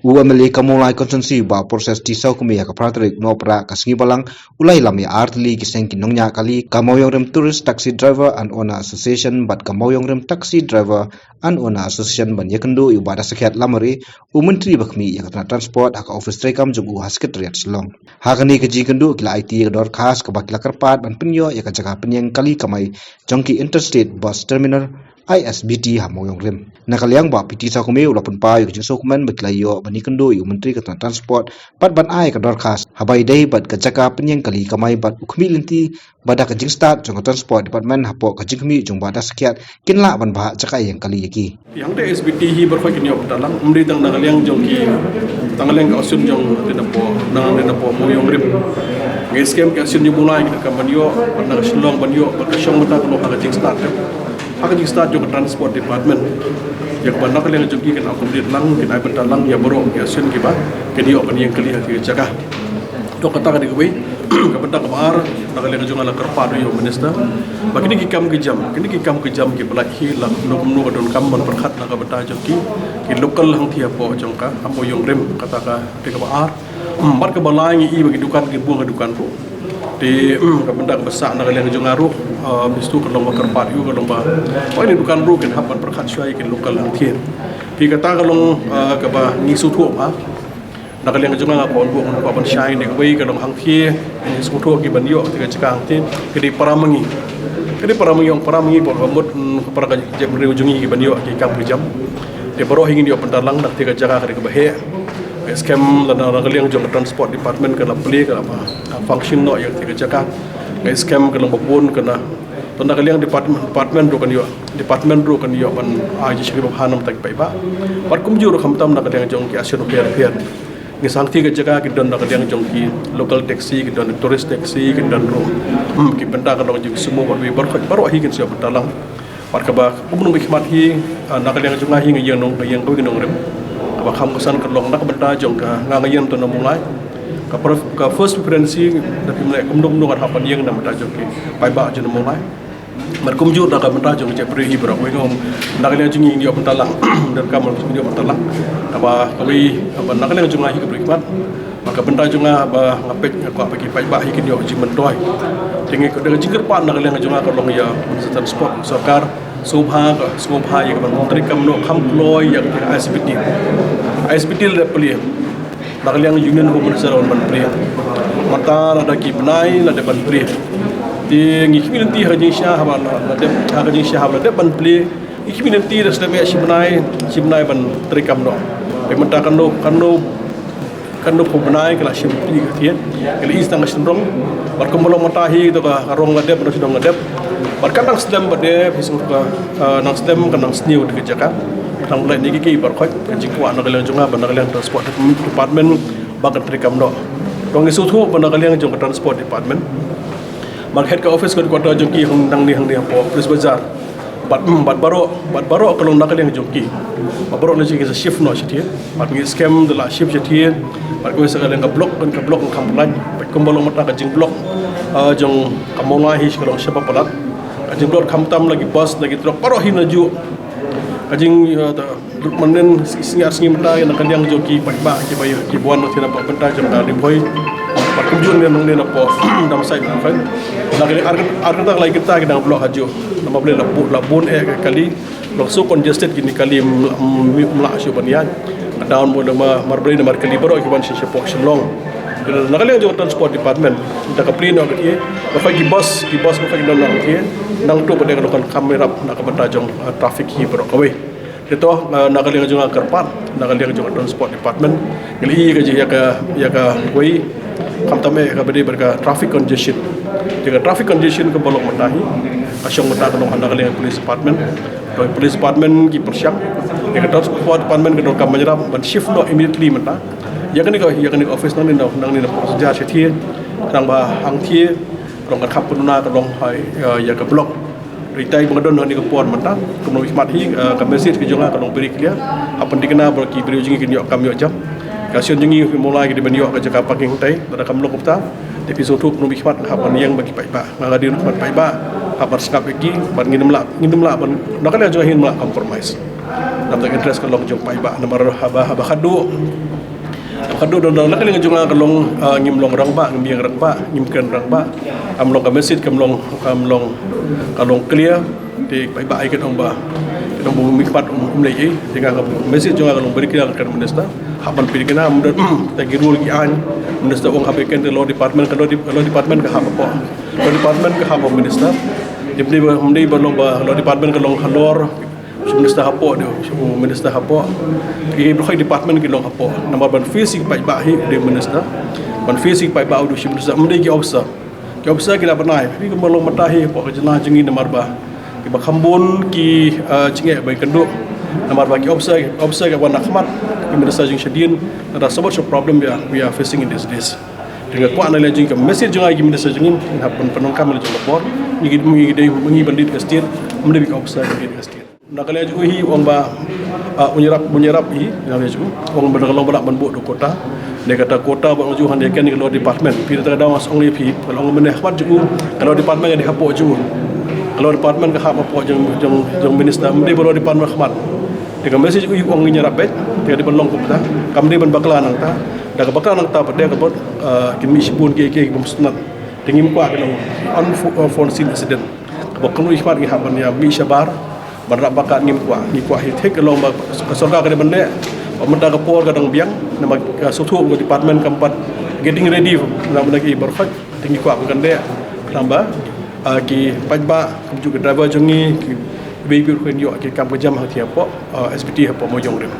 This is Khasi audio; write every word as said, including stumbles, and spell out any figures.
U MLA ka Mawlai Constituency Bah Precious T Sawkmie ha ka phra tarik Nohprah ka sngi Balang u la ïalam ïa artylli ki seng ki nongñiah kali, ka Mawiong Rim Tourist Taxi Driver and Owner Association bad ka Mawiong Rim Taxi Driver and Owner Association ban ïakynduh ïa u Bah Dasakhiat Lamare, u Myntri ba khmih ïa ka tnat Transport, ha ka ophis treikam jong u ha Secretariat Shillong. Ha kane ka jingïakynduh ki la aiti ïa ka dorkhas kaba ki la kyrpad ban pynïoh ïa ka jaka pynïeng kali kamai jong ki Interstate Bus Terminal, I S B T, ha Mawiong Rim. Na ka liang Bah P T Sawkmie u la pynpaw ïa ka jingsngewkmen ba ki la ïoh ban ïakynduh ïa u Myntri ka tnat Transport bad ban ai ka dorkhas haba ïadei bad ka jaka pynïeng kali kamai, bad u khmih lynti ba da ka jingstad jong ka Transport Department hapoh ka jingkhmih jong u Bah Dasakhiat kin lah ban bhah jaka ïeng kali ïa ki. Ïa hangta S B T hi baroh kin ïoh bynta lang, ym dei tang na ka liang jong ki, tang na ka liang ka option jong ki napoh, na, na napoh Mawiong Rim. Ngi skhem ki option jong u Mawlai ki donkam ban ïoh, bad na ka Shillong ban ïoh, bad ka shong bynta ka long ha ka jingstad, ha ka jingstad jong ka Transport Department. Ïa kaba na ka liang jong ki kin accommodate lang, kin ai bynta lang ïa baroh ki option kiba kin ïoh ban ïeng kali ha ki jaka. To kata ka dei kawei, ka bynta kaba ar, na ka liang jong nga la kyrpad ïa u Minister ba kine ki kam ki jam, kine ki kam ki jam kiba lait hi la kumno kumno ka donkam ban pyrkhat na ka bynta jong ki, ki local hangthie hapoh jong ka, hapoh Mawiong Rim, kata ka dei kaba ar. Hmm, bad kaba lai ngi i ba ki dukan ki buh ka dukan ruh. Te, hmm, ka bynta kaba sah na ka liang jong nga ruh, ah, bistu ka long ba kyrpad ïa u, ka long ba, ba kine dukan ruh kin hap ban pyrkhat shuwa ïa ki local hangthie. Te kata ka long, ah, kaba ngi sngewthuh ba na ka liang jong nga, nga kwah ban buh, nga kwah ban shai ne kawei ka long hangthie, ngi sngewthuh ki ban ïoh te ka jaka hangthie, ka dei para ma ngi. Ka dei para ma ngi, ong para ma ngi, ba ka mut, mm, ka para ka jaitbynriew jong ngi ki ban ïoh ki kam ki jam. Te baroh hi ngin ïoh bynta lang, na te ka jaka ka dei kaba heh. Ngi skhem lada na ka liang jong ka Transport Department ka la plie, ka la ba, ka function noh ïa te ka jaka. Ngi skhem ka long ba bun ka na, to na ka liang department, department ruh kan ïoh, department ruh kan ïoh ban ai jingsngewbha na ka bynta ki paidbah. Bad kumjuh ruh khamtam na ka liang jong ki option pher pher. Ngi sangti ka jaka ki don na ka liang jong ki local taxi, ki don tourist taxi, ki don ruh, hmm, ki bynta ka long jong ki sumo, bad wei baroh, baroh hi kin shu bynta lang. Bad kaba kumno ba khmat hi, ah, na ka liang jong nga hi nga ïeng nong, nga ïeng kawei ka nongrim. Kaba kham kongsan ka long na ka bynta jong ka, nga nga ïeng to na Mawlai. Ka pre-, ka first preference hi, da phim leh kumno kumno kan hap ban ïeng na bynta jong ki paidbah jong na Mawlai. Bad kumjuh na ka bynta jong ka jaitbynriew hi baroh kawei, nga ong na ka liang jong ngi ngi ïoh bynta lang, donkam ngi ïoh bynta lang. Kaba kawei, kaba na ka liang jong nga hi ka briew khmat. Bad ka bynta jong nga ba nga peit, nga kwah ba ki paidbah hi kin ïoh jingmyntoi. Te ngi ka, da ka jingkyrpad na ka liang jong nga ka long ïa Minister Transport, sorkar, sngewbha ka, sngewbha ïa ka ban treikam noh kham kloi ïa ka I S B T. I S B T la dep plie. Na ka liang Union Home Minister la wan ban plie. Mynta la da ki bnai la dep ban plie. Te ngi khmih lynti ha ka jingshisha haba la, la dep, ha ka jingshisha haba la dep ban plie. Ngi khmih lynti da sdang ïa shi bnai, shi bnai ban treikam noh. Te mynta katno, katno, katno phew bnai ka la shim lynti ka thied. Ka la i tang ka shynrong. Bad kumba long mynta hi to ka rong la dep, ka shynrong la dep. Bad ka nang slem bad dep, hi sngewthuh ka, ah, nang slem ka nang sniew te ka jaka. Tang leh ne ki ki baroh khoit, ka jingkwah na ka liang jong nga bad na ka liang Transport Department ba kan treikam noh. To ngi sngewthuh ba na ka liang jong ka Transport Department, ba head ka office ka headquarter jong ki hang nangne hangne hapoh Police Bazar. Bad, mm, bad baroh, bad baroh ka long na ka liang jong ki. Bad baroh na jong ki sa shift noh shatei. Bad ngi skhem da la shift shatei. Bad kawei sa ka liang ka block, ka block kham palat. Bad kumba long mynta ka jingblock, ah, jong ka Mawlai hi ka long shaba palat. Ka jingblock khamtam la ki bus, la ki truck, baroh hi najuh. Ka jing, ah, ta, lut mynnin sngi ar sngi mynta ïa na ka liang jong ki paidbah kiba ïa, kiba wan na tena bynta jong ka Ri Bhoi. Bad kumjuh ne nong ne napoh Dam Sait Ri Bhoi. Na ka liang ar, ar kynta la kynta ki dang block hajuh. Namar balei la bun, la bun eh ka kali. Long so congested kine kali, mla, mla shu ban ïaid. Ka down mo namar, mar balei namar kali baroh ki wan sha shapoh Shillong. Na ka liang jong Transport Department da ka plie noh ka thied. Ba ki bus, ki bus ba ki don noh thied. Nang tu ba dei ka long kan kham ïarap na ka bynta jong, ah, traffic hi baroh kawei. Te to, ah, na ka liang jong nga kyrpad, na ka liang jong Transport Department. Ngi la i ka jing ïa ka, ïa kawei, khamtam eh kaba dei bad ka traffic congestion. Ïa ka traffic congestion kaba long mynta hi, ka shong mynta ka long na ka liang Police Department. To Police Department ki pyrshang. Ïa ka Transport Department ka donkam ban ïarap ban shift noh immediately mynta. Ïa kane ka, ïa kane ka office nangne na, nangne na Port Jaiñtia shatei, nang ba hangthie, long ka kham pynuna ka long hai, ïa, ïa ka block. Ri tai ba nga don ha kane ka por mynta, kumno ba khmat hi, eh, ka message ka jong nga ka long very clear. Hap pynthikna ba ki briew jong ngi kin ïoh kam ïoh jam. Ka sien jong ngi ha Mawlai ki dei ban ïoh ka jaka parking tai, lada kam long kumta. Te phi sngewthuh kumno ba khmat, hap ban ïeng bad ki paidbah. Nga ka dei ruh khmat paidbah, hap ban sngap ïa ki, bad ngim lah, ngim lah ban, na ka liang jong nga hi ngim lah compromise. Nangta ka interest ka long jong paidbah namar haba, haba khadduh. Haba khadduh don don la ka liang jong nga ka long, ah, ngim long rangbah, ngim ïeng rangbah, ngim kren rangbah. Kam long ka message, kam long, kam long, ka long clear. Te paidbah ai ka dong ba, ka dong ba mih pat um, um lei ei. Te nga ka message jong nga ka long ba dei ka kren minister. Hap ban pyrkhat na, um don, te ki rule ki aiñ. Minister ong hap ban kren te law department, ka law de-, law department ka hap hapoh. Law department ka hap hapoh minister. Te ym dei ba, ym dei ba long ba law department ka long halor Chief Minister hapoh, dei u Minister hapoh. Ki baroh department ki long hapoh. Namar ban face ïa ki paidbah hi u dei u Minister. Ban face ïa ki paidbah u dei u Chief Minister. Ym dei ki officer. Ki officer ki la bnai. Phi kumba long mynta hi hapoh ka jylla jong ngi namar ba kiba kham bun ki, ah, jingeh ba ïakynduh. Namar ba ki officer, officer kiba wan na khmat ki minister jong ngi shadien. Nangta sabot sha problem we are, we are facing in these days. Te nga kwah na lade jong ngi, ka message jong nga ïa ki minister jong ngi, ngin hap ban pyndonkam ïa la jong ka por. Ngi, ngi dei, ngi ban lead ka state. Ym dei ki officer ban lead ka state. Na ka liang jong u hi u ong ba, ah, un ïarap, un ïarap hi, na ka liang jong u ong ba ka long ba lah ban buh da u quota. Dei kata quota ba ong jong u hangne ka dei ka law department. Phi, kata ka daw nga ong ïa phi, ka long mynne ha khmat jong u, ka law department ka dei hapoh jong u. Ka law department ka hap hapoh jong, jong, jong minister, ym dei ba law department ha khmat. Te ka message u hi u ong ngin ïarap beit, te ka dei ban long kumta. Kam dei ban bakla nangta. Da ka bakla nangta pat dei ka bot, ah, kin mih shibun kiei kiei ki bym sngewtynnat. Te ngim kwah ka long unfo-, unforeseen incident. Kaba kynnoh i khmat ngi hap ban ïa mih shabar ban rah ba ka ngim kwah, ngi kwah hi thik ka long ba ka sorkar ka dei ban leh. Ba mynta ka por ka dang biang namar ka sngewthuh ka department kam pat getting ready namar ki baroh khoit, te ngi kwah ba kan leh. Namar ba, ah, ki paidbah kumjuh ki driver jong ngi ki baroh khoit ïoh ki kam ka jam ha ki hapoh, ah, S B T hapoh Mawïong rim.